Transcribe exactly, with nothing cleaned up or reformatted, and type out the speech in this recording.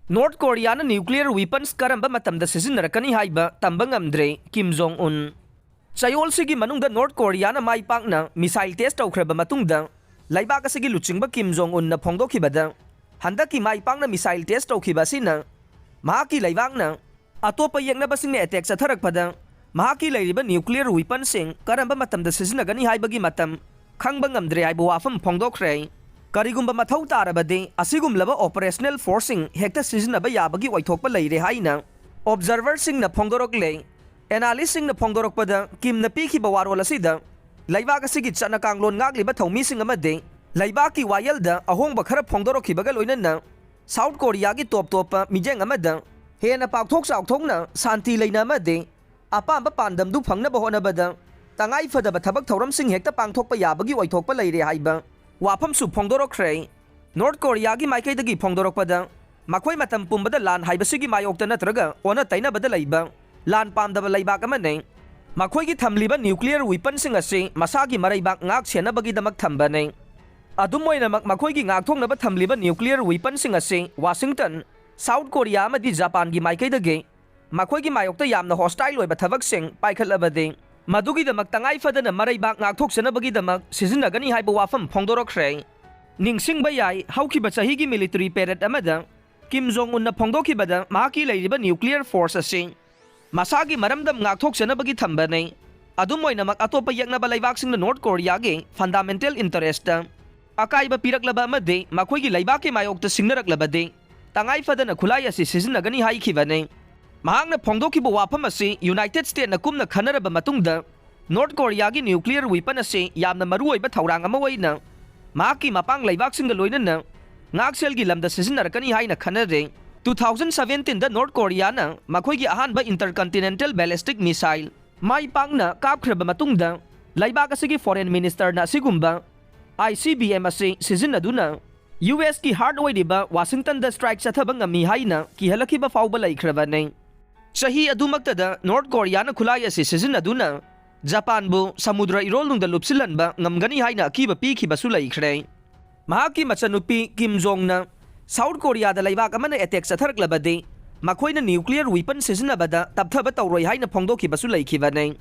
North ꯀꯣꯔꯤꯌꯥꯅ nuclear weapons ꯀꯔꯝꯕ ꯃꯇꯝꯗ ꯁꯤꯖꯤꯟꯅꯔꯛꯀꯅꯤ ꯍꯥꯏꯕ ꯇꯝꯕ ꯉꯝꯗ꯭ꯔꯦ, ꯀꯤꯝ ꯖꯣꯡ ꯎꯟ꯫ ꯆꯌꯣꯜꯁꯤꯒꯤ ꯃꯅꯨꯡꯗ ꯅꯣꯔꯠ ꯀꯣꯔꯤꯌꯥꯅ ꯃꯥꯏ ꯄꯥꯛꯅ missile test ꯇꯧꯈ꯭ꯔꯕ ꯃꯇꯨꯡꯗ, ꯂꯩꯕꯥꯛ ꯑꯁꯤꯒꯤ ꯂꯨꯆꯤꯡꯕ ꯀꯤꯝ ꯖꯣꯡ ꯎꯟꯅ ꯐꯣꯡꯗꯣꯛꯈꯤꯕꯗ, ꯍꯟꯗꯛꯀꯤ ꯃꯥꯏ ꯄꯥꯛꯅ missile test ꯇꯧꯈꯤꯕ ꯑꯁꯤꯅ ꯃꯍꯥꯛꯀꯤ ꯂꯩꯕꯥꯛꯅ ꯑꯇꯣꯞꯄ ꯌꯦꯛꯅꯕꯁꯤꯡꯅ attack ꯆꯠꯊꯔꯛꯄꯗ ꯃꯍꯥꯛꯀꯤ ꯂꯩꯔꯤꯕ nuclear weaponꯁꯤꯡ ꯀꯔꯝꯕ ꯃꯇꯝꯗ ꯁꯤꯖꯤꯟꯅꯒꯅꯤ ꯍꯥꯏꯕꯒꯤ ꯃꯇꯝ ꯈꯪꯕ ꯉꯝꯗ꯭ꯔꯦ ꯍꯥꯏꯕ ꯋꯥꯐꯝ ꯐꯣꯡꯗꯣꯛꯈ꯭ꯔꯦ꯫ ꯀꯔꯤꯒꯨꯝꯕ ꯃꯊꯧ ꯇꯥꯔꯕꯗꯤ ꯑꯁꯤꯒꯨꯝꯂꯕ operational forceꯁꯤꯡ ꯍꯦꯛꯇ ꯁꯤꯖꯤꯟꯅꯕ ꯌꯥꯕꯒꯤ ꯑꯣꯏꯊꯣꯛꯄ ꯂꯩꯔꯦ ꯍꯥꯏꯅ observerꯁꯤꯡꯅ ꯐꯣꯡꯗꯣꯔꯛꯂꯦ꯫ Analystꯁꯤꯡꯅ ꯐꯣꯡꯗꯣꯔꯛꯄꯗ, ꯀꯤꯝꯅ ꯄꯤꯈꯤꯕ ꯋꯥꯔꯣꯜ ꯑꯁꯤꯗ ꯂꯩꯕꯥꯛ ꯑꯁꯤꯒꯤ ꯆꯠꯅ ꯀꯥꯡꯂꯣꯟ ꯉꯥꯛꯂꯤꯕ ꯊꯧꯃꯤꯁꯤꯡ ꯑꯃꯗꯤ ꯂꯩꯕꯥꯛꯀꯤ ꯋꯥꯌꯦꯜꯗ ꯑꯍꯣꯡꯕ ꯈꯔ ꯐꯣꯡꯗꯣꯔꯛꯈꯤꯕꯒ ꯂꯣꯏꯅꯅ ꯁꯥꯎꯠ ꯀꯣꯔꯤꯌꯥꯒꯤ ꯇꯣꯞ ꯇꯣꯞꯄ ꯃꯤꯠꯌꯦꯡ ꯑꯃꯗ ꯍꯦꯟꯅ ꯄꯥꯛꯊꯣꯛ ꯆꯥꯎꯊꯣꯛꯅ ꯁꯥꯟꯇꯤ ꯂꯩꯅ ꯑꯃꯗꯤ ꯑꯄꯥꯝꯕ ꯄꯥꯟꯗꯝꯗꯨ ꯐꯪꯅꯕ ꯍꯣꯠꯅꯕꯗ ꯇꯉꯥꯏ ꯐꯗꯕ ꯊꯕꯛ ꯊꯧꯔꯝꯁꯤꯡ ꯍꯦꯛꯇ ꯄꯥꯡꯊꯣꯛꯄ ꯌꯥꯕꯒꯤ ꯑꯣꯏꯊꯣꯛꯄ ꯂꯩꯔꯦ ꯍꯥꯏꯕ ꯋꯥꯐꯝꯁꯨ ꯐꯣꯡꯗꯣꯔꯛꯈ꯭ꯔꯦ꯫ ꯅꯣꯔꯠ ꯀꯣꯔꯤꯌꯥꯒꯤ ꯃꯥꯏꯀꯩꯗꯒꯤ ꯐꯣꯡꯗꯣꯔꯛꯄꯗ, ꯃꯈꯣꯏ ꯃꯇꯝ ꯄꯨꯝꯕꯗ ꯂꯥꯟ ꯍꯥꯏꯕꯁꯤꯒꯤ ꯃꯥꯌꯣꯛꯇ ꯅꯠꯇ꯭ꯔꯒ ꯑꯣꯟꯅ ꯇꯩꯅꯕꯗ ꯂꯩꯕ ꯂꯥꯟ ꯄꯥꯝꯗꯕ ꯂꯩꯕꯥꯛ ꯑꯃꯅꯤ꯫ ꯃꯈꯣꯏꯒꯤ ꯊꯝꯂꯤꯕ nuclear weaponꯁꯤꯡ ꯑꯁꯤ ꯃꯁꯥꯒꯤ ꯃꯔꯩꯕꯥꯛ ꯉꯥꯛ ꯁꯦꯟꯅꯕꯒꯤꯗꯃꯛ ꯊꯝꯕꯅꯤ꯫ ꯑꯗꯨꯝ ꯑꯣꯏꯅꯃꯛ, ꯃꯈꯣꯏꯒꯤ ꯉꯥꯛꯊꯣꯛꯅꯕ ꯊꯝꯂꯤꯕ nuclear weaponꯁꯤꯡ ꯑꯁꯤ ꯋꯥꯁꯤꯡꯇꯟ, ꯁꯥꯎꯠ ꯀꯣꯔꯤꯌꯥ ꯑꯃꯗꯤ ꯖꯄꯥꯟꯒꯤ ꯃꯥꯏꯀꯩꯗꯒꯤ ꯃꯈꯣꯏꯒꯤ ꯃꯥꯌꯣꯛꯇ ꯌꯥꯝꯅ hostile ꯑꯣꯏꯕ ꯊꯕꯛꯁꯤꯡ ꯄꯥꯏꯈꯠꯂꯕꯗꯤ, ꯃꯗꯨꯒꯤꯗꯃꯛ ꯇꯉꯥꯏ ꯐꯗꯅ ꯃꯔꯩꯕꯥꯛ ꯉꯥꯛꯊꯣꯛꯆꯅꯕꯒꯤꯗꯃꯛ ꯁꯤꯖꯤꯟꯅꯒꯅꯤ ꯍꯥꯏꯕ ꯋꯥꯐꯝ ꯐꯣꯡꯗꯣꯔꯛꯈ꯭ꯔꯦ꯫ ꯅꯤꯡꯁꯤꯡꯕ ꯌꯥꯏ, ꯍꯧꯈꯤꯕ ꯆꯍꯤꯒꯤ military parade ꯑꯃꯗ ꯀꯤꯝ ꯖꯣꯡ ꯎꯟꯅ ꯐꯣꯡꯗꯣꯛꯈꯤꯕꯗ ꯃꯍꯥꯛꯀꯤ ꯂꯩꯔꯤꯕ nuclear force ꯑꯁꯤ ꯃꯁꯥꯒꯤ ꯃꯔꯝꯗꯝ ꯉꯥꯛꯊꯣꯛꯆꯅꯕꯒꯤ ꯊꯝꯕꯅꯤ꯫ ꯑꯗꯨꯝ ꯑꯣꯏꯅꯃꯛ, ꯑꯇꯣꯞꯄ ꯌꯦꯛꯅꯕ ꯂꯩꯕꯥꯛꯁꯤꯡꯅ ꯅꯣꯔꯠ ꯀꯣꯔꯤꯌꯥꯒꯤ fundamental interest ꯑꯀꯥꯏꯕ ꯄꯤꯔꯛꯂꯕ ꯑꯃꯗꯤ ꯃꯈꯣꯏꯒꯤ ꯂꯩꯕꯥꯛꯀꯤ ꯃꯥꯌꯣꯛꯇ ꯁꯤꯡꯅꯔꯛꯂꯕꯗꯤ, ꯇꯉꯥꯏ ꯐꯗꯅ ꯈꯨꯠꯂꯥꯏ ꯑꯁꯤ ꯁꯤꯖꯤꯟꯅꯒꯅꯤ ꯍꯥꯏꯈꯤꯕꯅꯤ꯫ ꯃꯍꯥꯛꯅ ꯐꯣꯡꯗꯣꯛꯈꯤꯕ ꯋꯥꯐꯝ ꯑꯁꯤ ꯌꯨꯅꯥꯏꯇꯦꯗ ꯁ꯭ꯇꯦꯠꯅ ꯀꯨꯞꯅ ꯈꯟꯅꯔꯕ ꯃꯇꯨꯡꯗ, ꯅꯣꯔꯠ ꯀꯣꯔꯤꯌꯥꯒꯤ nuclear weapon ꯑꯁꯤ ꯌꯥꯝꯅ ꯃꯔꯨꯑꯣꯏꯕ ꯊꯧꯔꯥꯡ ꯑꯃ ꯑꯣꯏꯅ ꯃꯍꯥꯛꯀꯤ ꯃꯄꯥꯡ ꯂꯩꯕꯥꯛꯁꯤꯡꯒ ꯂꯣꯏꯅꯅ ꯉꯥꯛꯁꯦꯜꯒꯤ ꯂꯝꯗ ꯁꯤꯖꯤꯟꯅꯔꯛꯀꯅꯤ ꯍꯥꯏꯅ ꯈꯟꯅꯔꯦ꯫ Two thousand seventeenꯗ ꯅꯣꯔꯠ ꯀꯣꯔꯤꯌꯥꯅ ꯃꯈꯣꯏꯒꯤ ꯑꯍꯥꯟꯕ intercontinental ballistic missile ꯃꯥꯏ ꯄꯥꯛꯅ ꯀꯥꯞꯈ꯭ꯔꯕ ꯃꯇꯨꯡꯗ, ꯂꯩꯕꯥꯛ ꯑꯁꯤꯒꯤ foreign ministerꯅ ꯑꯁꯤꯒꯨꯝꯕ I C B M ꯑꯁꯤ ꯁꯤꯖꯤꯟꯅꯗꯨꯅ U S ꯀꯤ heart ꯑꯣꯏꯔꯤꯕ ꯋꯥꯁꯤꯡꯇꯟꯗ strike ꯆꯠꯊꯕ ꯉꯝꯃꯤ ꯍꯥꯏꯅ ꯀꯤꯍꯜꯂꯛꯈꯤꯕ ꯐꯥꯎꯕ ꯂꯩꯈ꯭ꯔꯕꯅꯤ꯫ ꯆꯍꯤ ꯑꯗꯨꯃꯛꯇꯗ ꯅꯣꯔꯠ ꯀꯣꯔꯤꯌꯥꯅ ꯈꯨꯠꯂꯥꯏ ꯑꯁꯤ ꯁꯤꯖꯤꯟꯅꯗꯨꯅ ꯖꯄꯥꯟꯕꯨ ꯁꯃꯨꯗ꯭ꯔ ꯏꯔꯣꯜꯅꯨꯡꯗ ꯂꯨꯞꯁꯤꯜꯍꯟꯕ ꯉꯝꯒꯅꯤ ꯍꯥꯏꯅ ꯑꯀꯤꯕ ꯄꯤꯈꯤꯕꯁꯨ ꯂꯩꯈ꯭ꯔꯦ꯫ ꯃꯍꯥꯛꯀꯤ ꯃꯆꯟꯅꯨꯄꯤ ꯀꯤꯝ ꯖꯣꯡꯅ ꯁꯥꯎꯠ ꯀꯣꯔꯤꯌꯥꯗ ꯂꯩꯕꯥꯛ ꯑꯃꯅ ꯑꯦꯇꯦꯛ ꯆꯠꯊꯔꯛꯂꯕꯗꯤ ꯃꯈꯣꯏꯅ ꯅ꯭ꯌꯨꯀ꯭ꯂꯤꯌꯔ ꯋꯤꯄꯟ ꯁꯤꯖꯤꯟꯅꯕꯗ ꯇꯞꯊꯕ ꯇꯧꯔꯣꯏ ꯍꯥꯏꯅ ꯐꯣꯡꯗꯣꯛꯈꯤꯕꯁꯨ ꯂꯩꯈꯤꯕꯅꯤ꯫